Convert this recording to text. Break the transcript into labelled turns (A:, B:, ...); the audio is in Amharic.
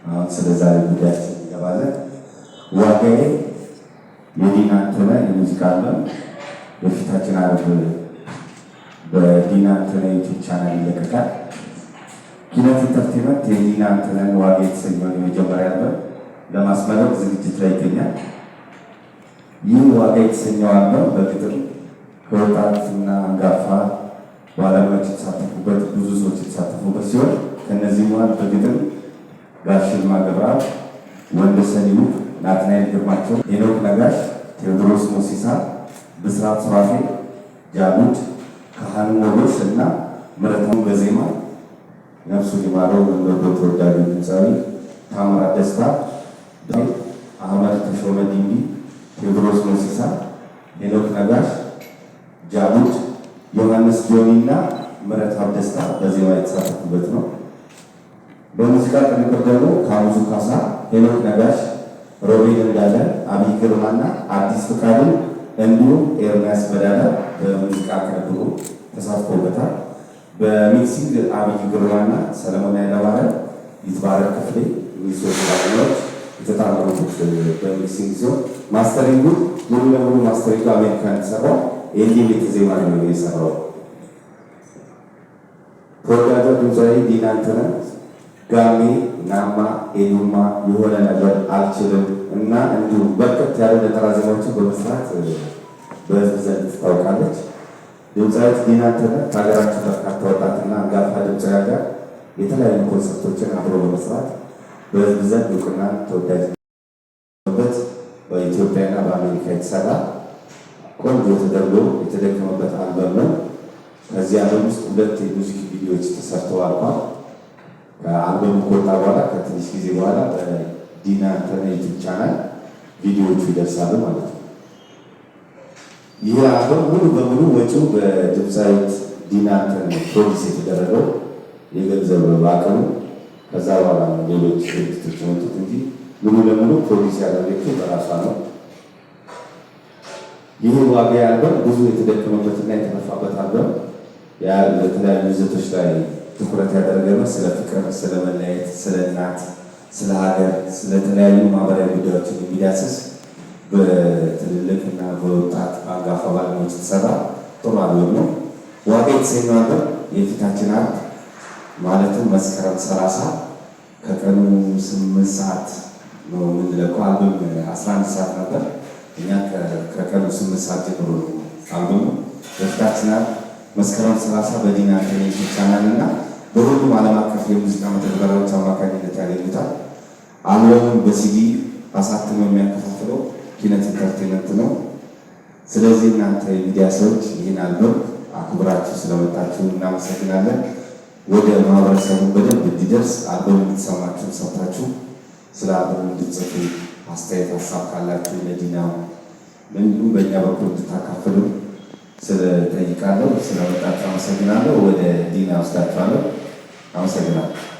A: አሁን ስለ ዛሬ ጉዳያችን እንገባለን። ዋጋዬ የዲና አንተነህ የሙዚቃ አልበም የፊታችን ዓርብ በዲና አንተነህ YouTube channel ይለቀቃል። ኪነት Entertainment የዲና አንተነህን ዋጋ የተሰኘውን የመጀመሪያ አልበም ለማስመረቅ ዝግጅት ላይ ይገኛል። ይህ ዋጋ የተሰኘው አልበም በግጥም ከወጣትና አንጋፋ ባለሙያዎች የተሳተፉበት፣ ብዙ ሰዎች የተሳተፉበት ሲሆን ከእነዚህ መሃል በግጥም ጋሽ ይልማ ገብረአብ፣ ወንደሰን ይሁብ፣ ናትናኤል ግርማቸው፣ ሄኖክ ነጋሽ፣ ቴዎድሮስ ሞሲሳ፣ ብስራት ሱራፌል፣ ጃሉድ ካህኑ ሞገስ እና ምረታሙ፣ በዜማ ነፍሱን ይማረው የምንወደው ተወዳጁ ድምፃዊ ታምራት ደስታ፣ አህመድ ተሾመ ዲንቢ፣ ቴዎድሮስ ሞሲሳ፣ ሄኖክ ነጋሽ፣ ጃሉድ፣ ዮሐንስ ጆኒ እና ምረታብ ደስታ በዜማ የተሳተፉበት ነው። በሙዚቃ ቅንብር ደግሞ ካሙዙ ካሳ፣ ሄኖክ ነጋሽ፣ ሮቤል እንዳለ፣ አብይ ግርማና አዲስ ፍቃዱ እንዲሁም ኤርሚያስ በዳዳ በሙዚቃ ቅንብሩ ተሳትፎበታል። በ mixing አብይ ግርማና ሰለሞን ኃይለማርያም፣ ይትባረክ ክፍሌ የሚሶስት ባለሙያዎች የተጣመሩበት በ mixing ሲሆን mastering ኡ ሙሉ ለሙሉ mastering ኡ አሜሪካን የተሰራው ኤንዲ ቤተ ዜማ ነው የሰራው። ተወዳጇ ድምፃዊ ዲና አንተነህ ጋሜ፣ ናማ፣ ኤዱማ፣ የሆነ ነገር፣ አልችልም እና እንዲሁም በርከት ያሉ ነጠላ ዜማዎችን በመስራት በህዝብ ዘንድ ትታወቃለች። ድምፃዊት ዲና አንተነህ ከሀገራችን በርካታ ወጣትና አንጋፋ ድምፃውያን ጋር የተለያዩ ኮንሰርቶችን አብሮ በመስራት በህዝብ ዘንድ እውቅና ተወዳጅበት በኢትዮጵያና በአሜሪካ የተሰራ ቆንጆ ተደርጎ የተደከመበት አልበም ነው። ከዚህ አልበም ውስጥ ሁለት የ music ቪዲዮዎች ተሰርተው አልቋል። ከአልበሙ ከወጣ በኋላ ከትንሽ ጊዜ በኋላ በዲና አንተነህ YouTube channel ቪዲዮዎቹ ይደርሳሉ ማለት ነው። ይህ አልበም ሙሉ በሙሉ ወጪው በድምፃዊት ዲና አንተነህ produce የተደረገው፣ የገንዘብ አቅሙ ከዛ በኋላ ነው ሌሎች ድርጅቶች የመጡት እንጂ ሙሉ ለሙሉ produce ያደረገችው በራሷ ነው። ይህ ዋጋ አልበም ብዙ የተደከመበትና የተለፋበት አልበም በተለያዩ ይዘቶች ላይ ትኩረት ያደረገ ነው። ስለ ፍቅር፣ ስለ መለያየት፣ ስለ እናት፣ ስለ ሀገር፣ ስለተለያዩ ማህበራዊ ጉዳዮችን የሚዳስስ በትልልቅና በወጣት በአንጋፋ ባለሙያዎች የተሰራ ጥሩ አልበም ነው። ዋጋ የተሰኘው አልበም የፊታችን ዓርብ ማለትም መስከረም 30 ከቀኑ 8 ሰዓት ነው የምንለቀው። አልበም 11 ሰዓት ነበር። እኛ ከቀኑ 8 ሰዓት ጀምሮ ነው አልበሙ። በፊታችን ዓርብ መስከረም 30 በዲና አንተነህ YouTube channel እና በሁሉም ዓለም አቀፍ የሙዚቃ መተግበሪያዎች አማካኝነት ያገኙታል። አልበሙን በሲዲ አሳትሞ የሚያከፋፍለው ኪነት Entertainment ነው። ስለዚህ እናንተ የሚዲያ ሰዎች ይህን አልበም አክብራችሁ ስለመጣችሁ እናመሰግናለን። ወደ ማህበረሰቡ በደንብ እንዲደርስ አልበሙ የተሰማችሁን ሰምታችሁ ስለ አልበሙ እንድትጽፉ፣ አስተያየት ሀሳብ ካላችሁ ለዲና እንዲሁም በእኛ በኩል እንድታካፍሉ ስለጠይቃለሁ። ስለመጣችሁ አመሰግናለሁ። ወደ ዲና ወስዳችኋለሁ። አመሰግናለሁ።